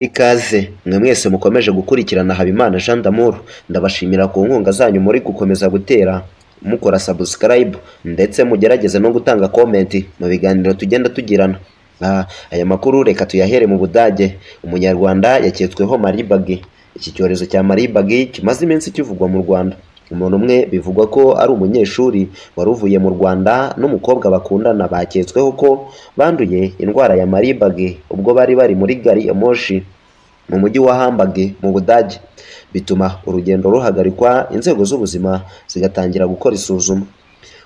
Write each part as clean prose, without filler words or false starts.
Ikaze mwe mwese mukomeje gukurikirana Habimana Jean d'Amour, ndabashimira ku nkunga zanyu muri gukomeza gutera mukora subscribe, ndetse mugerageze no gutanga comment mu biganiro tugenda tugirana. Aya makuru reka tuyahere mu Budage. Umunyarwanda yaketsweho Marburg. Iki cyorezo cya Marburg kimaze iminsi kivugwa mu Rwanda. Umuntu umwe bivugwa ko ari umunyeshuri wari uvuye mu Rwanda n'umukobwa bakundana baketsweho ko banduye indwara ya Marburg ubwo bari bari muri gari ya moshi mu mujyi wa Hamburg mu Budage, bituma urugendo ruhagarikwa, inzego z'ubuzima zigatangira gukora isuzuma.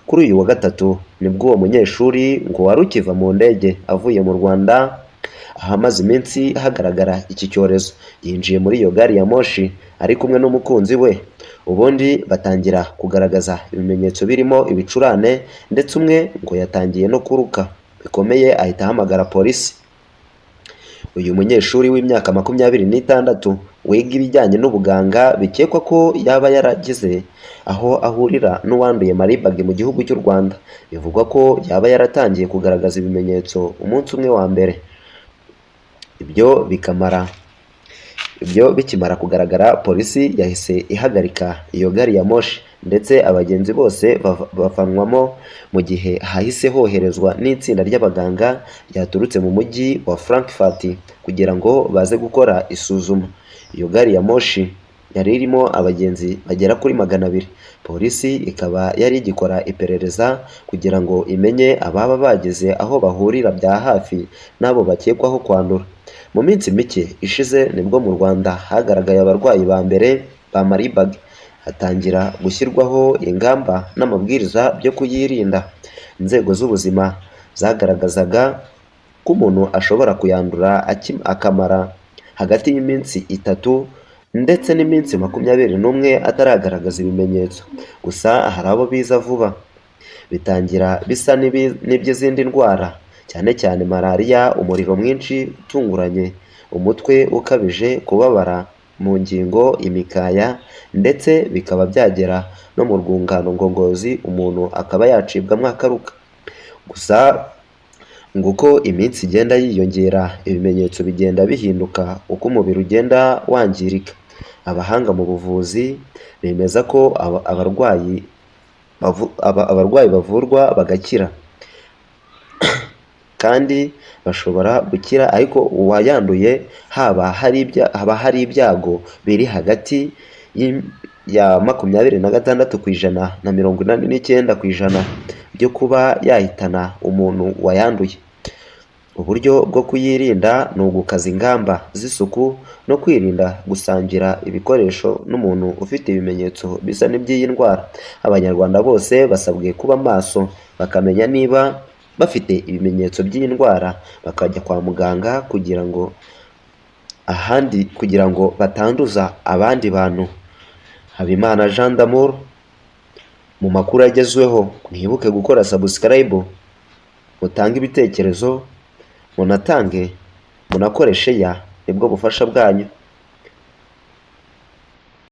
Kuri uyu wa gatatu nibwo uwo munyeshuri ngo wari ukiva mu ndege avuye mu Rwanda ahamaze iminsi hagaragara iki cyorezo, yinjiye muri iyo gari ya moshi ari kumwe n'umukunzi we, ubundi batangira kugaragaza ibimenyetso birimo ibicurane, ndetse umwe ngo yatangiye no kuruka bikomeye ahita ahamagara polisi. Uyu munyeshuri w'imyaka 26 wiga ibijyanye n'ubuganga bikekwa ko yaba yaragize aho ahurira n'uwanduye Marburg mu gihugu cy'u Rwanda. Bivugwa ko yaba yaratangiye kugaragaza ibimenyetso umunsi umwe wa mbere. Ibyo bikimara kugaragara, polisi yahise ihagarika iyo gari ya moshi ndetse abagenzi bose bavanwamo, mu gihe hahise hoherezwa n'itsinda ry'abaganga ryaturutse mu mujyi wa Frankfurt kugira ngo baze gukora isuzuma. Iyo gari ya moshi yari irimo abagenzi bagera kuri 200. Polisi ikaba yari igikora iperereza kugira ngo imenye ababa bageze aho bahurira bya hafi n'abo bakekwaho kwandura. Mu minsi mike ishize nibwo mu Rwanda hagaragaye abarwayi ba mbere ba Marburg, hatangira gushyirwaho ingamba n'amabwiriza byo kuyirinda. Inzego z'ubuzima zagaragazaga ko umuntu ashobora kuyandura akamara hagati y'iminsi 3 ndetse n'iminsi 21 ataragaragaza ibimenyetso. Gusa hari abo biza vuba, bitangira bisa n'iby'izindi ndwara, cyane cyane malariya, umuriro mwinshi utunguranye, umutwe ukabije, kubabara mu ngingo, imikaya, ndetse bikaba byagera no mu rwungano ngogozi, umuntu akaba yacibwamo akaruka. Gusa ngo uko iminsi igenda yiyongera, ibimenyetso bigenda bihinduka uko umubiri ugenda wangirika. Abahanga mu buvuzi bemeza ko abarwayi bavurwa bagakira, kandi bashobora gukira, ariko uwayanduye haba hari ibyago biri hagati ya 26% na 89% byo kuba yahitana umuntu wayanduye. Uburyo bwo kuyirinda ni ugukaza ingamba z'isuku no kwirinda gusangira ibikoresho n'umuntu ufite ibimenyetso bisa n'iby'iyi ndwara. Abanyarwanda bose basabwe kuba maso, bakamenya niba bafite ibimenyetso by'iyi ndwara, bakajya kwa muganga kugira ngo batanduza abandi bantu. Habimana Jean d'Amour mu makuru agezweho. Mwibuke gukora subscribe, mutange ibitekerezo, munatange, munakore share, nibwo bufasha bwanyu.